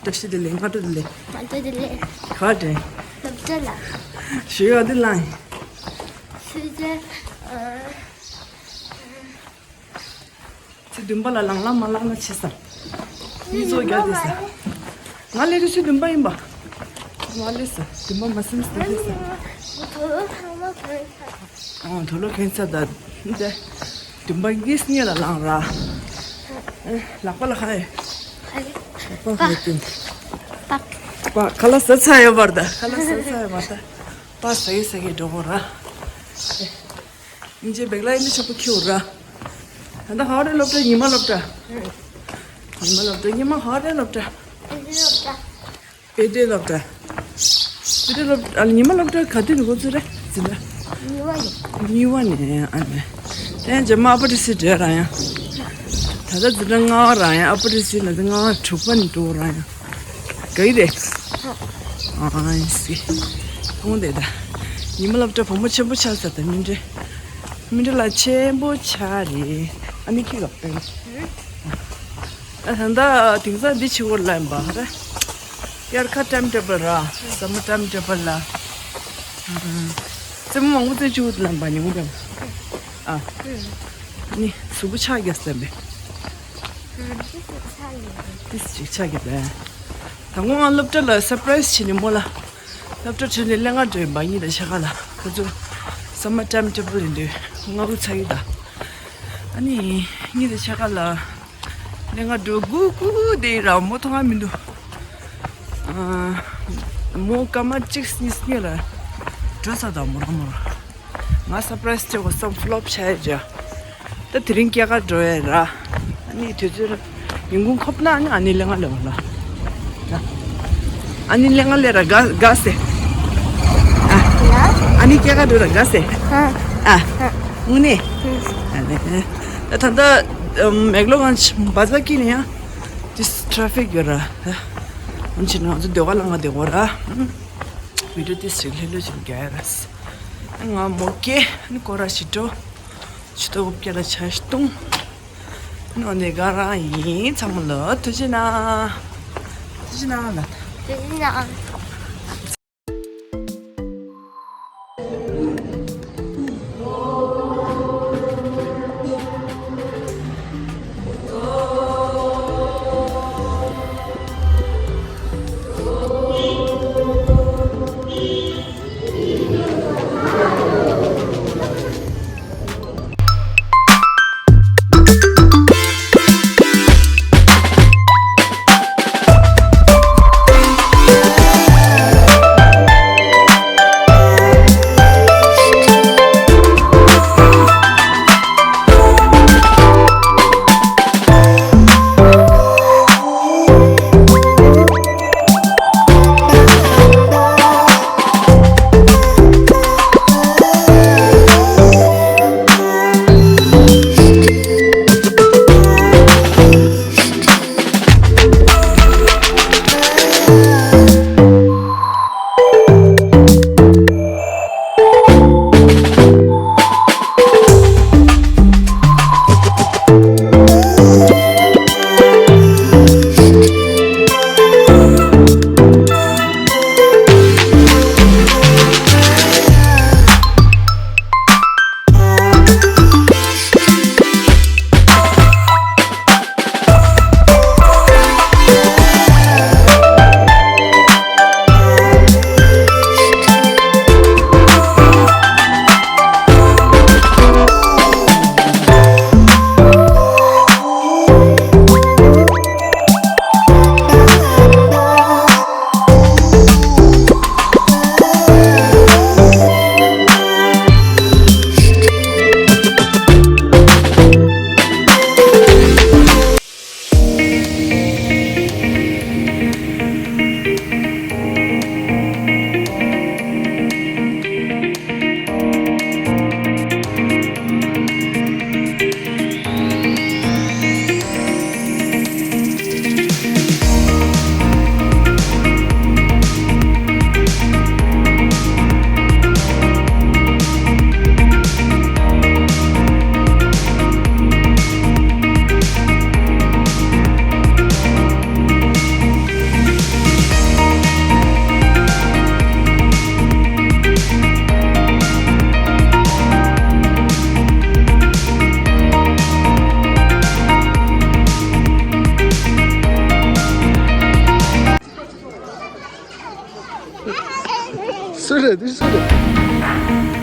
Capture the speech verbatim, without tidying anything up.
བཀྲ་ཤིས་བདེ་ལེགས། སྔ་དྲོ་བདེ་ལེགས། སྔ་དྲོ་བདེ་ལེགས། ག་རེ། སློབ་གྲྭ་ལ། ཞུ་ཡག་འདི་ལ། ཞུ་རྒྱུ། ཨ། ཚེས་བདུན་པ་ལ་ལངས་ལ་མ་ལངས་ལ་བྱེད་ས། མི་ཚོ་རྒྱ་དེ་ས། ང་སླེབས་དུས་ཚེས་བདུན་པ་ཡིན་པ། ང་སླེབས་ས་བདུན་པ་མ་ཟིན་ས་སླེབས་ས། ཨོ་དུ་ལོ་ཁེན་ས་ད། འདི། བདུན་པ་གཉིས་གཉིས་ལ་ལངས་ར། ཨེ། ལག་པ་ལ་ཁ་ཡེ། ལག་པ་ཁ་ཡེ་ཏིན། པག་པག་ཁ་ལག་ཟ་ཚར་ཡོད་པར་ད། ཁ་ལག་ཟ་ཚར་ཡོད་པར་ད། པག་ཟ་གི་ཟ་གི་འགྲོ་གོ་ར། ཨེ། ཉིན་རྗེས་བེག་ལ་ཡིན་ན་ཆོག་པ་ཁྱེར་ར། ད་ལྟ་ཧ་རེ་སློབ་གྲྭ། ཉི་མ་སློབ་གྲྭ། ཉི་མ་སློབ་གྲྭ། ཉི་མ་ཧ་རེ་སློབ་གྲྭ། དཔེ་སྟོན་སློབ་གྲྭ། དཔེ་སྟོན་སློབ་གྲྭ། དཔེ་སྟོན་སློབ་གྲྭ། ཨ། ཉི་མ་སློབ་གྲྭ་ག་དུས་ནས་འགོ་ཚུགས་རེད། འཛིན་གྲྭ། གཉིས་པ་ནས། གཉིས་པ་ནས་ཨ་ནི། དེ་རྗེས་མ་ཨ་པར་ཊི་སི་འགྲོ་ར་ཡང་། ད་ལྟ་འཛིན་གྲྭ་ལྔ་པ་ར་ཡང་། ཨ་པར་ཊི་སི་ལ་འཛིན་ལྔ་པ་དྲུག་པ་ནས་འགྲོ་ར་ཡང་། ག་ཡི་རེད། ཨ་སི། ཁོང་དེ་ད། ཉི་མ་སློབ་གྲྭ་བུ་མོ་ཆེན་པོ་ཆགས་ས་ད་མི་འདྲ། མི་འདྲ་ལ་ཆེན་པོ་ཆགས་རེད། ཨ་ནི་ཁྱི་ག་པེ། ཨ། ད་ལྟ་དེང་སང་འདི་བྱེད་དགོས་ལབ་ཡིན་པ་རེད། དབྱར་ཁ་ཊའིམ་ཊེ་བལ་ར། སམ་མར་ཊའིམ་ཊེ་བལ་ལ། རྩེད་མོ་མང་པོ་རྩེ་བཅུག་ལབ་ཡིན་པ་ཉིན་གུང་དེ། ཨ། ནི་གཟུགས་པོ་ཆག་རྒྱག་ཟེར་བས། ཏིས་ཅིག་ཆག་རྒྱག་པས། དང་པོ་ང་སློབ་གྲྭ་ལ་སར་པ་རའི་སི་བྱེད་ནི་མོ་ལ། སློབ་གྲྭ་ཁྲིད་ནས་སློབ་གྲྭ་འགྲོ་ཡིན་པ། གཉིས་དང་ཕྱེད་ཀ་ལ། ཁོ་ཚོ་སམ་མར་ཊའིམ་ཊེ་བལ་ཡིན་དུས་སྔ་པོ་ཚར་གི་ད། ཨ་ནི་གཉིས་དང་ཕྱེད་ཀ་ལ་སློབ་གྲྭ་འགྲོ་སྒུག་སྒུག་དེ་ར་མོ་མཐོང་ང་མི་འདུག་ཨ། མོ་སྐར་མ་གཅིག་གཉིས་གཉིས་ལ་འགྲོ་ཚར་ད། མོ་རང་མོ་རང་། ང་སར་པ་རའི་སི་བྱེད་དགོས་བསམ། ཕི་ལོབ་ཆགས་ཡ་ཅག་ད་དེ་རིང་སྐྱེས་སྐར་འགྲོ་ཡ་ར། ཨ་ནི་དུས་ཚོད་ཉིན་གུང་ཁོབ་ན་ཨ་ནི་ཨ་ནི་སློབ་གྲྭ་ལ་འོང་ལ། ཨ་ནི་སློབ་གྲྭ་ལ་ར་དགའ་དགའ་སེ། ཨ། ཨ་ནི་སྐྱེས་སྐར་འགྲོ་ར་དགའ་སེ། ཨ། དངོས་གནས། ཨ་ནི། ད་ད་ལྟ་མེག་ལོ་གྷན་བ་ཛར་དཀྱིལ་ལ་ཡང་ཏིས་ཊ་ར་ཕིག་ཡོད་ར། ཨ་ནི་ཕྱིན་ན་ང་ཚོ་ཟློས་གར་བླངས་ང་བསྡད་ཡོད་ར། བི་ཌིའོ་ཏིས་ཅིག་ལྷོད་ལྷོད་ཅིག་རྒྱག་ཡ་ར། ང་མོ་སྐྱེས་ནི་སྐོར་ར་ཞིག་འགྲོ། ཆུ་ཚོད་དགུ་བརྒྱ་ལ་ཆ་ཞིག་བཏུང་། ནི་འོ་ནི་ག་རང་ཡིན། ཚང་མ་ལ་ཐུགས་རྗེ་གནང་། ཐུགས་རྗེ་གནང་ལ། ཐུགས་རྗེ་གནང་། སུ་རེད། འདི་སུ་རེད།